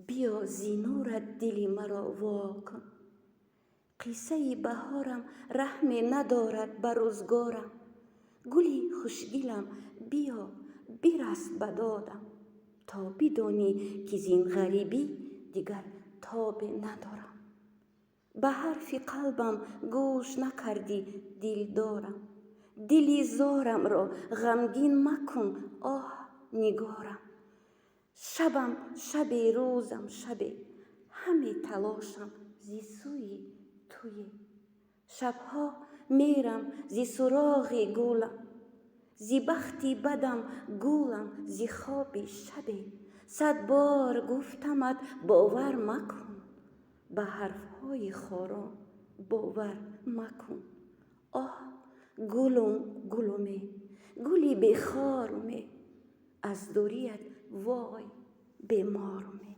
Биё, зи нурат дили маро во кун. Қиссаи баҳорам раҳме надорад ба рӯзгорам. Гули хушдилам, биё, бирас ба додам, то бидонӣ, ки зин ғарибӣ дигар тобе надорам. Ба ҳарфи қалбам гӯш накардӣ, дилдорам. Дили зорамро ғамгин макун, оҳ, нигорам. Шабам шабе, рӯзам шабе, ҳаме талошам зи сӯи туе. Шабҳо мерам зи суроғи гулам, зи бахти бадам гулам зи хоби шабе. Сад бор гуфтамат, бовар макун, ба ҳарфҳои хорон бовар макун. Оҳ, гулум, гулуме, гули бехоруме, аз дурият вой беморуме.